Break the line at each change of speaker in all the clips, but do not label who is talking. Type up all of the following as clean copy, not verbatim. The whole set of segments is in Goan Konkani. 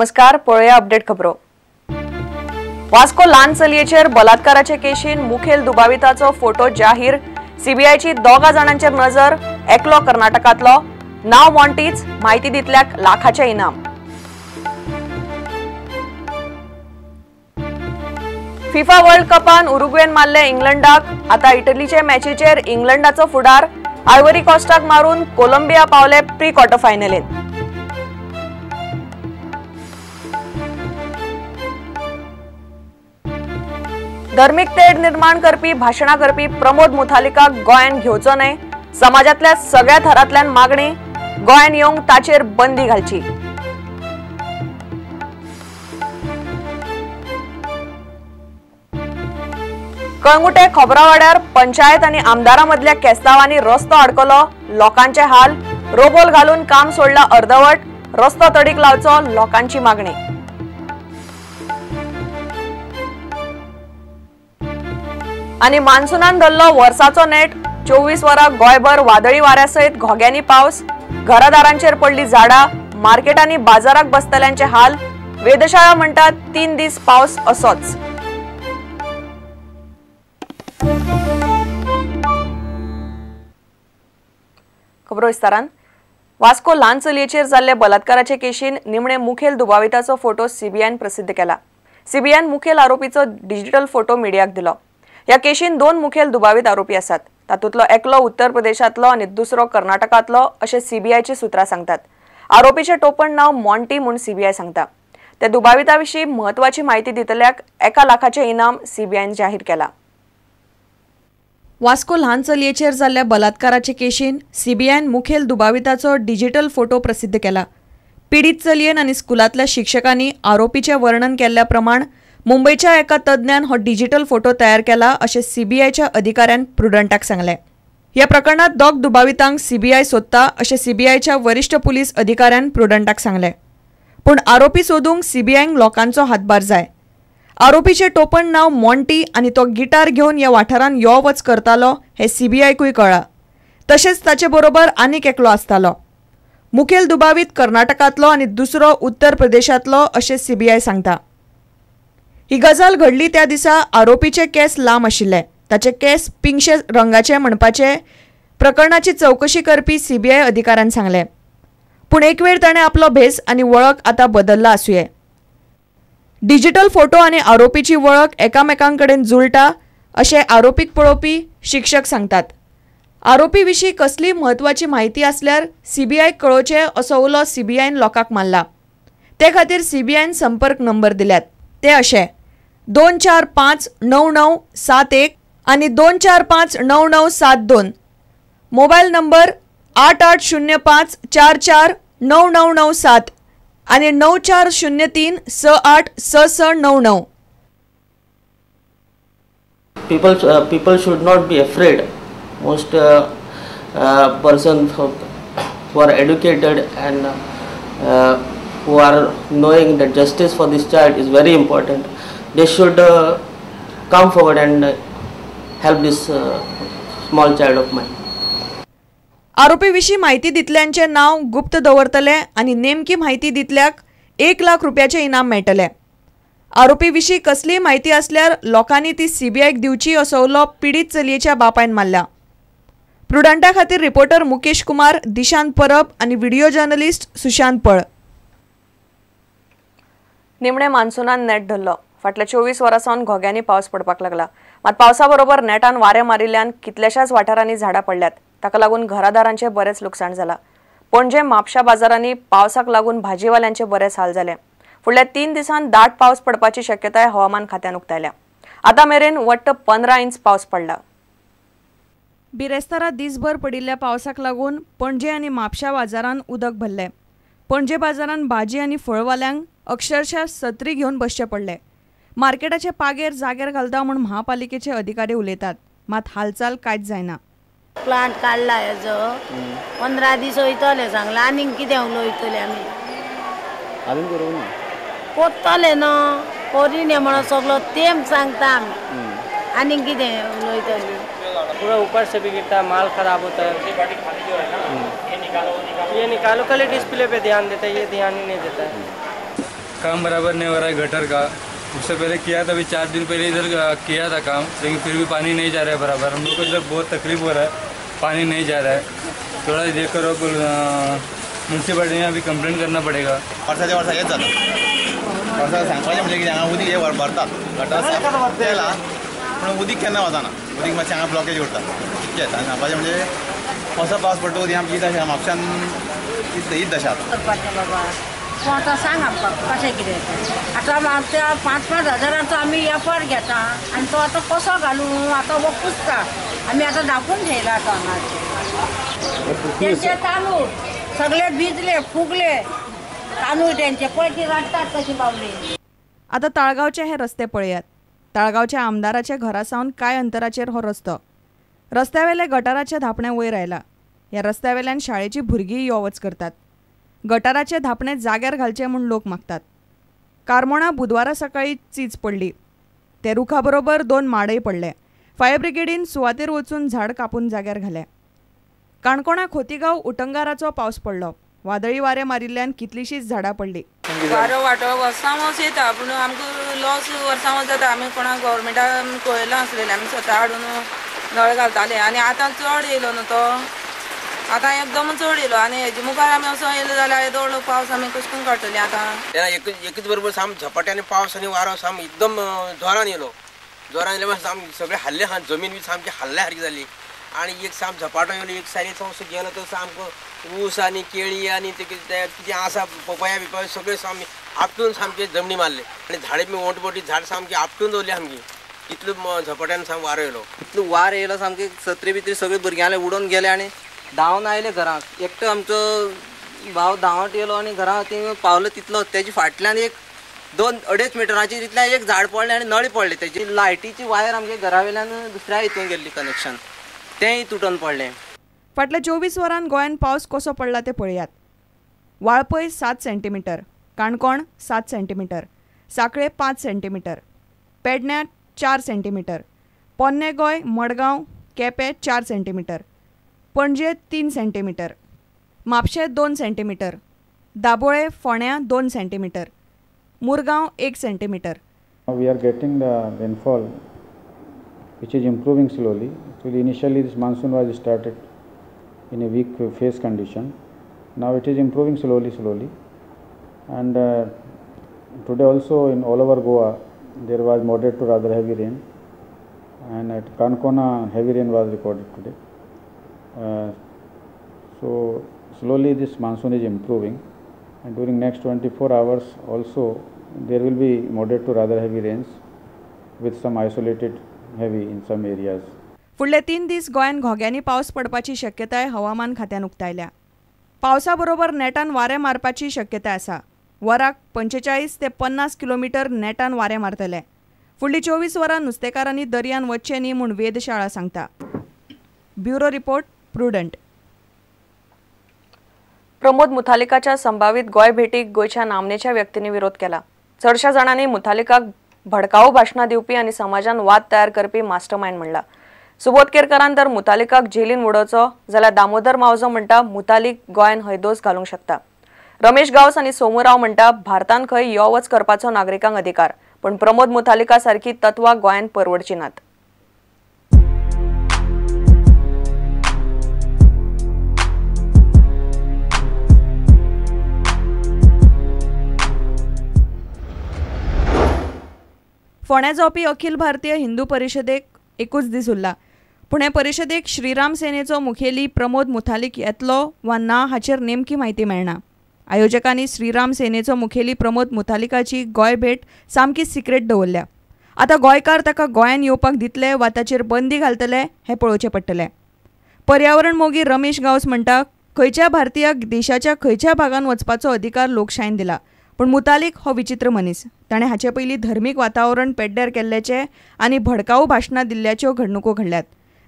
नमस्कार, पळोवया अपडेट खबरो। वास्को ल्हान चलयेचेर बलात्काराचे केशीन मुखेल दुबाविताचो फोटो जाहीर। सीबीआयची दोगा जाणांचेर नजर, एकलो कर्नाटकांतलो, नाव मॉन्टीच, म्हायती दितल्याक लाखाचे इनाम। फिफा वर्ल्ड कपान उरुग्वेन मारले इंग्लंडाक, आता इटलीचे मॅचीचेर इंग्लंडाचो फुडार। आयव्हरी कोस्टाक मारून कोलंबिया पावले प्री क्वॉर्टर फायनलीन। धर्मीक तेढ निर्माण करपी भाशणां करपी प्रमोद मुथालिकाक गोंयान घेवचो न्हय, समाजांतल्या सगळ्या थरांतल्यान मागणी, गोंयान येवंक ताचेर बंदी घालची। कळंगुटे खोबरावाड्यार पंचायत आनी आमदारां मदल्या केस्तांवांनी रस्तो अडकलो, लोकांचे हाल, रोबोल घालून काम सोडला अर्दवट, रस्तो तडीक लावचो लोकांची मागणी। आनी मान्सूनान धरलो वर्साचो नेट, 24 वरां गोंयभर वादळी वाऱ्या सयत घोग्यांनी पावस, घरादारांचेर पडली झाडां, मार्केटांनी बाजाराक बसतल्यांचे हाल, वेधशाळा म्हणटात 3 दीस पावस असोच। खबरो विस्तारान। वास्को ल्हान चलयेचेर जाल्ले बलात्काराचे केशीन निमणे मुखेल दुबाविताचो फोटो सीबीआयन प्रसिद्ध केला। सीबीआयन मुखेल आरोपीचो डिजिटल फोटो मिडियाक दिलो। ह्या केशीन 2 मुखेल दुबावीत आरोपी आसात, तातूंतलो एकलो उत्तर प्रदेशांतलो आनी दुसरो कर्नाटकांतलो अशें सीबीआयची सूत्रां सांगतात। आरोपीचें टोपण नांव मॉन्टी म्हूण सीबीआय सांगता। त्या दुबाविता विशीं म्हत्वाची म्हायती दितल्याक 1 लाखाचें इनाम सीबीआयन जाहीर केला। वास्को ल्हान चलयेचेर जाल्ल्या बलात्काराचे केशीन सीबीआयन मुखेल दुबाविताचो डिजिटल फोटो प्रसिद्ध केला। पीडित चलयेन आनी स्कुलांतल्या शिक्षकांनी आरोपीचें वर्णन केल्ल्या प्रमाण मुंबयच्या एका तज्ञान हो डिजिटल फोटो तयार केला अशें सीबीआयच्या अधिकाऱ्यान प्रुडंटाक सांगलें। ह्या प्रकरणांत 2 दुबावितांक सीबीआय सोदता अशें सीबीआयच्या वरिश्ठ पुलीस अधिकाऱ्यान प्रुडंटाक सांगलें। पूण आरोपी सोदूंक सीबीआयक लोकांचो हातभार जाय। आरोपीचें टोपण नांव मॉन्टी आनी तो गिटार घेवन ह्या वाठारांत यो वच करतालो हें सीबीआयकूय कळ्ळां। तशेंच ताचे बरोबर आनीक एकलो आसतालो। मुखेल दुबावीत कर्नाटकांतलो आनी दुसरो उत्तर प्रदेशांतलो अशें सीबीआय सांगता। ही गजाल घडली त्या दिसा आरोपीचे केस लांब आशिल्ले, ताचे केस पिंगशे रंगाचे म्हणपाचे प्रकरणाची चवकशी करपी सीबीआय अधिकाऱ्यान सांगलें। पूण एक वेळ ताणें आपलो भेस आनी वळख आतां बदल्ला आसुये। डिजिटल फोटो आनी आरोपीची वळख एकामेकांकडेन जुळटा अशें आरोपीक पळोवपी शिक्षक सांगतात। आरोपी विशीं कसलीय म्हत्वाची म्हायती आसल्यार सीबीआयक कळोवचें असो उलो सीबीआयन लोकांक मारला। ते खातीर सीबीआयन संपर्क नंबर दिल्यात, ते अशे 245 9971 आनी 245 9972, मोबायल नंबर 8805 44 9997 आनी 9403 68 6699।
People should not be afraid. Most persons who are educated and who are knowing that justice for this child is very important, they should come forward and help this small child of mine.
आरोपी विशीं म्हायती दितल्यांचें नांव गुप्त दवरतले आनी नेमकी म्हायती दितल्याक 1 लाख रुपयाचें इनाम मेळटलें। आरोपी विशीं कसलीय म्हायती आसल्यार लोकांनी ती सीबीआयक दिवची असो उलो पिडीत चलयेच्या बापायन मारला। प्रुडंटा खातीर रिपोर्टर मुकेश कुमार, दिशांत परब आनी व्हिडिओ जर्नलिस्ट सुशांत पळ। निमणे मान्सूनान नेट धरलो। फाटल्या 24 वरां सावन घोग्यांनी पावस पडपाक लागला। मात पावसा बरोबर नेटान वारें मारिल्ल्यान कितल्याशाच वाठारांनी झाडां पडल्यात। ताका लागून घरादारांचें बरेंच लुकसाण जालां। पणजे म्हापशा बाजारांनी पावसाक लागून भाजीवाल्यांचे बरेच हाल जाले। फुडल्या 3 दिसांत दाट पावस पडपाची शक्यताय हवामान खात्यान उक्तायल्या। आतां मेरेन वट्ट 15 इंच पावस पडला। बिरेस्तारा दिसभर पडिल्ल्या पावसाक लागून पणजे आनी म्हापशा बाजारांत उदक भरलें। पणजे बाजारांत भाजी आनी फळवाल्यांक अक्षरशः सत्री घेवन बसचें पडलें। मार्केटाचे पागेर जाग्यार घालता म्हूण महापालिकेचे अधिकारी उलयतात, मात हालचाल कांयच जायना।
प्लांट काडला हेजो 15 दीस वयतले सांगला, आनीक कितें उलयतले आमी?
आनीक करूंक ना,
कोत्तले न्हू, करिना म्हणून सगलो तेम सांगता आमी, आनीक कितें उलयतली?
पूरा ऊपर से भी गिरता है, माल खराब होता है। ये निकालो, ये निकालो, खाली डिस्प्ले पे ध्यान देता है, ये ध्यान ही नहीं देता है।
काम बराबर नहीं हो रहा है गटर का। उससे पहले किया था, अभी 4 दिन पहले इधर किया था काम, लेकिन फिर भी पानी नहीं जा रहा है बराबर। हम लोग को इधर बहुत तकलीफ हो रहा है, पानी नहीं जा रहा है। थोड़ा देख करो, म्युनिसिपालिटी में अभी कंप्लेंट करना पड़ेगा।
वर्साच्या वर्सा हेच जाता, वर्सा सांगपाचें म्हणजे कितें, हांगा उदीक हें भरतात गटर साफ केला पूण उदीक केन्ना वचना, उदीक मातशें हांगा ब्लॉकेज उरता इतकेंच। आनी सांगपाचें म्हणजे असो पावस पडटा उदीक आमची दशा म्हापशान हीच दशा
करपाचें बाबा। तूं आतां सांग आमकां कशें कितें तें। आतां त्या 5-5 हजारांचो आमी वेपार घेता आनी तो आतां कसो घालूं, आतां हो पुसता आमी आतां धांपून ठेयला आतां हांगाचेर। तेंचे तांदूळ सगळे भिजले फुगले तांदूळ तेंचे, पळय ती रडटात कशी बावली।
आतां ताळगांवचे हे रस्ते पळयात। ताळगांवच्या आमदाराच्या घरा सावन कांय अंतराचेर हो रस्तो। रस्त्यावेले गटाराचे धांपणे वयर आयला। ह्या रस्त्यावेल्यान शाळेची भुरगीं यो वच करतात। गटाराचे धांपणे जाग्यार घालचे म्हूण लोक मागतात। कारमोणा बुधवारा सकाळी चीज पडली, ते रुखा बरोबर 2 माडय पडले। फायर ब्रिगेडीन सुवातेर वचून झाड कापून जाग्यार घाले। काणकोणा खोतीगांव उटंगाराचो पावस पडलो। वादळी वारें मारिल्ल्यान कितलीशीच झाडां पडली।
वारो वांटो वर्सां वर्स येता पूण आमकां लॉस वर्सां वर्स जाता। आमी कोणाक गव्हर्मेंटाक कळयलां आसलेलें, आमी स्वता हाडून नळ घालताले आनी आतां चड येयलो न्हू तो, आतां एकदम चड येयलो आनी हेजे मुखार आमी असो येयलो जाल्यार येदो पावस आमी कशें करून काडटलीं आतां।
तेन्ना एकच बरोबर साम झपाट्यान पावस आनी वारो साम एकदम जोरान येयलो। जोरान येयले साम सगळे हाल्ले आहा, जमीन बी सामकी हाल्ल्या सारकी जाली आनी एक साम झपाटो येयलो, एक सायडीन असो गेलो तो सामको ऊस आनी केळी आनी ते कितें आसा पपया बिपया सगळे सामके आपटून सामके जमनी मारले आनी झाडां बी मोटी मोटी झाड सामकी आपटून दवरली सामकी, इतलो झपाट्यान साम वारो येयलो।
इतलो वार येयलो सामके सत्री बित्री सगळे भुरग्यांले उडोवन गेले आनी धांवन आयले घराक। एकटो आमचो भाव धांवट येयलो आनी घरां थिंग पावलो तितलो, तेजे फाटल्यान एक 2-2.5 मिटराचेर तितल्यान एक झाड पडलें आनी नळी पडली। तेजी लायटीची वायर आमगे घरा वयल्यान दुसऱ्या हितून गेल्ली कनेक्शन, तेंय तुटून पडलें।
फाटल्या 24 वरांत गोंयांत पावस कसो पडला तें पळयात। Valpoi 7 centimetre, Canacona 7 centimetre, Sanquelim 5 centimetre, पेडण्यां 4 सेंटीमिटर, पोन्ने Goa, Margao, Quepem 4 centimetre, Panaji 3 centimetre, Mapusa 2 centimetre, Dabolim, फोंड्यां 2 centimetre, Murgaon 1 centimetre.
We are getting the rainfall which is improving slowly. Actually, initially this monsoon was started in a weak phase condition. Now it is improving slowly, slowly. And today also in all over Goa there was moderate to rather heavy rain, and at Kankona heavy rain was recorded today. So slowly this monsoon is improving, and during next 24 hours also there will be moderate to rather heavy rains with some isolated heavy in some areas.
फुडले 3 दीस गोंयांत घोग्यांनी पावस पडपाची शक्यताय हवामान खात्यान उक्तायल्या। पावसा बरोबर नेटान वारें मारपाची शक्यताय आसा। वराक 45 ते 50 किलोमीटर नेटान वारें मारतले। फुडली 24 वरां नुस्तेकारांनी दर्यान वचचें न्ही म्हूण वेधशाळा सांगता। Bureau report, Prudent. Pramod मुथालिकाच्या संभावित गोंय भेटीक गोंयच्या नामनेच्या व्यक्तींनी विरोध केला। चडशा जाणांनी मुथालिकाक भडकाऊ भाशणां दिवपी आनी समाजान वाद तयार करपी मास्टरमाइंड म्हणला। सुबोध केरकरान तर मुतालिकाक जेलीन उडोवचो जाल्यार दामोदर मावजो म्हणटा मुतालिक गोंयान हयदोस घालूंक शकता। रमेश गांवस आनी सोमू राव म्हणटा भारतान खंय यो वच करपाचो नागरिकांक अधिकार, पण प्रमोद मुतालिका सारकी तत्वां गोंयान परवडची नात। फोंड्या जावपी अखिल भारतीय हिंदू परिशदेक एकूच दीस उरला। पूण हे परिशदेक श्रीराम सेनेचो मुखेली प्रमोद मुथालिक येतलो वा ना हाचेर नेमकी म्हायती मेळना। आयोजकांनी श्रीराम सेनेचो मुखेली प्रमोद मुथालिकाची गोंय भेट सामकी सिक्रेट दवरल्या। आतां गोंयकार ताका गोंयान येवपाक दितले वा ताचेर बंदी घालतले हें पळोवचें पडटलें। पर्यावरण मोगी रमेश गांवस म्हणटा खंयच्या भारतीयाक देशाच्या खंयच्या भागान वचपाचो अधिकार लोकशायेन दिला, पूण मुतालिक हो विचित्र मनीस। ताणें हाचे पयलीं धर्मीक वातावरण पेड्ड्यार केल्ल्याचें आनी भडकाऊ भाशणां दिल्ल्याच्यो घडणुको घडल्यात।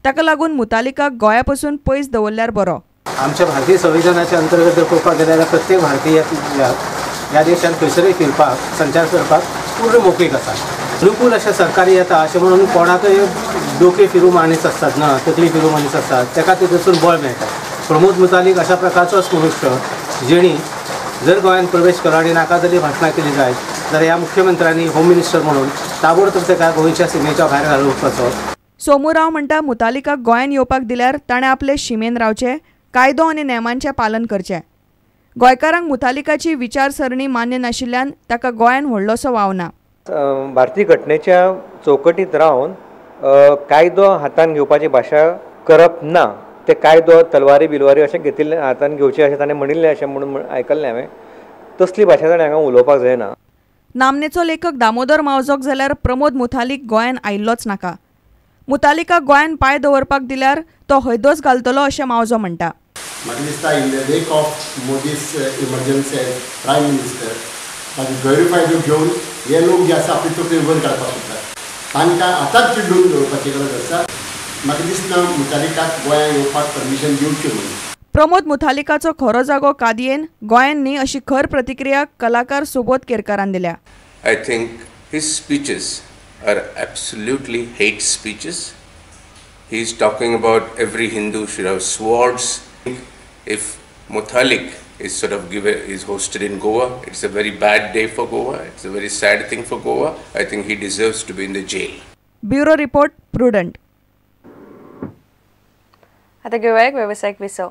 ताका लागून मुतालिकाक गोंया पसून पयस दवरल्यार बरो।
आमच्या भारतीय संविधानाच्या अंतर्गत जर पळोवपाक गेल्यार जाल्यार प्रत्येक भारतीय ह्या देशांत खंयसरूय फिरपाक, संचार करपाक पूर्ण मोकळीक आसा। अनुकूल अशें सरकारी येता अशें म्हणून कोणाकय डोके फिरू माणीस आसतात ना, तकली फिरू मनीस आसतात, ताका तेतून बळ मेळटा। प्रमोद मुतालिक अशा प्रकारचोच मनुष्य जेणी जर गोंयांत प्रवेश केलो आनी नाका जाल्ली भाशणां केली जायत जाल्यार ह्या मुख्यमंत्र्यांनी होम मिनिस्टर म्हणून ताबडतोब ताका गोंयच्या सिमेच्या भायर घालपाचो.
सोमू राव म्हणटा मुतालिकाक गोंयांत येवपाक दिल्यार ताणें आपले शिमेन रावचें, कायदो आनी नेमांचें पालन करचें. गोंयकारांक मुतालिकाची विचारसरणी मान्य नाशिल्ल्यान ताका गोंयांत व्हडलोसो वाव ना.
भारतीय घटनेच्या चौकटींत रावन कायदो हातान घेवपाची भाशा करप ना. ते कायदो तलवारी बिलवारी अशें घेतिल्ले हातान घेवचे अशें ताणें म्हणिल्लें अशें म्हणून आयकल्लें हांवें. तसली भाशा ताणें हांगा उलोवपाक जायना.
नामनेचो लेखक दामोदर मावजोक जाल्यार प्रमोद मुथालिक गोंयांत आयिल्लोच नाका. मुतालिकाक गोंयांत पांय दवरपाक दिल्यार तो हयदोस घालतलो अशें मावजो म्हणटा.
म्हाका दिसता in the wake of Modi's emergency as prime minister ताजो गैरफायदो घेवन हे लोक जे आसा आपली तकली वयर काडपाक सोदतात. तांकां आतांच चिड्डून दवरपाची गरज आसा. म्हाका दिसना मुतालिकाक गोंयांत येवपाक परमिशन दिवची म्हणून.
प्रमोद मुथालिकाचो खरो जागो कादयेन गोंयांत न्ही अशी खर प्रतिक्रिया कलाकार सुबोध केरकारान दिल्या.
I think his speeches are absolutely hate speeches. He is talking about every Hindu should have swords. If Muthalik is sort of is hosted in Goa, it's a very bad day for Goa. It's a very sad thing for Goa. I think he deserves to be in the jail.
Bureau report, Prudent.
आता घेऊया एक व्यावसायिक विसव.